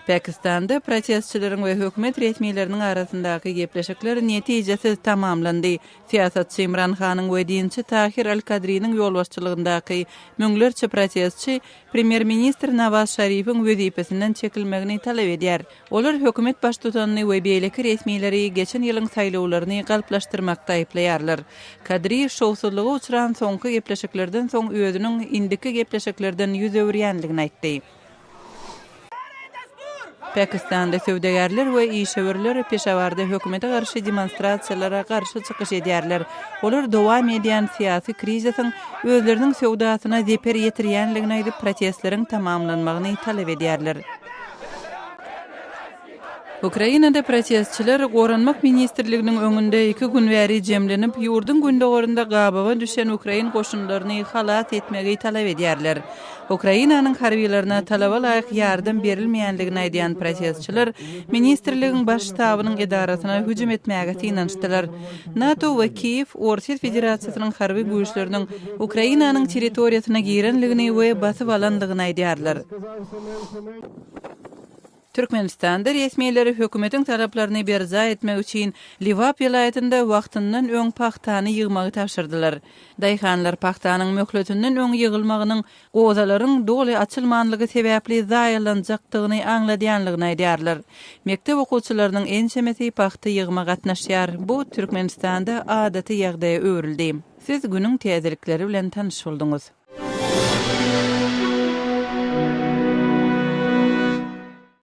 Pakistanda protestçileriň we hökümet resmileriniň arasyndaky gepleşikler netijesiz tamamlandy. Syýasatçy Imran Hanyň we dinçi Tahir al-Kadriniň ýolbaşçylygyndaky müňlerçe protestçi premýer-ministr Nawaz Şarifiň wezipesinden çekilmegini talap edýär. Olar hökümet baştutanyny we beýleki resmileri geçen ýylyň saýlawlaryny galplaşdyrmakda aýyplaýarlar. Kadri şowsuzlyga uçran soňky gepleşiklerden soň özüniň indiki gepleşiklerden ýüz öwürýändigini aýtdy. Pakistanda söwdagärler we işewürler Peşawarda hökümete garşy demonstrasiýalara garşy çykyş edýärler. Olar dowam edýän syýasy krizisiň özleriniň söwdasyna zeper ýetirýänligini aýdyp, protestleriň tamamlanmagyny talap edýärler. Ukrainada protestçiler Goranmak ministrliginiň öňünde iki gün bäri jemlenip, ýurduň gündogarynda gabawa düşen ukrain goşunlaryny halas etmegi talap edýärler. Ukrainanyň harbylaryna talaba laýyk ýardam berilmeýändigini aýdýan protestçiler ministrligiň baş ştabynyň edarasyna hüjüm etmäge synanyşdylar. NATO we Kiýew Orsýet Federasiýasynyň harby güýçleriniň Ukrainanyň territoriýasyna girenligini we basyp alandygyny aýdýarlar. Türkmenistanda resmiler hökümetiň talaplaryny berjaý etmek üçin Lebap welaýatynda wagtyndan öň pagtany ýygmagy tabşyrdylar. Daýhanlar pagtanyň möhletinden öň ýygylmagynyň gozalaryň doly açylmanlygy sebäpli zaýalanjakdygyny aňladýanlygyny aýdýarlar. Mekdep okuwçylarynyň ençemesi pagta ýygyma gatnaşýar. Bu Türkmenistanda adaty ýagdaýa öwrüldi. Siz günüň täzelikleri bilen tanyş bolduňyz.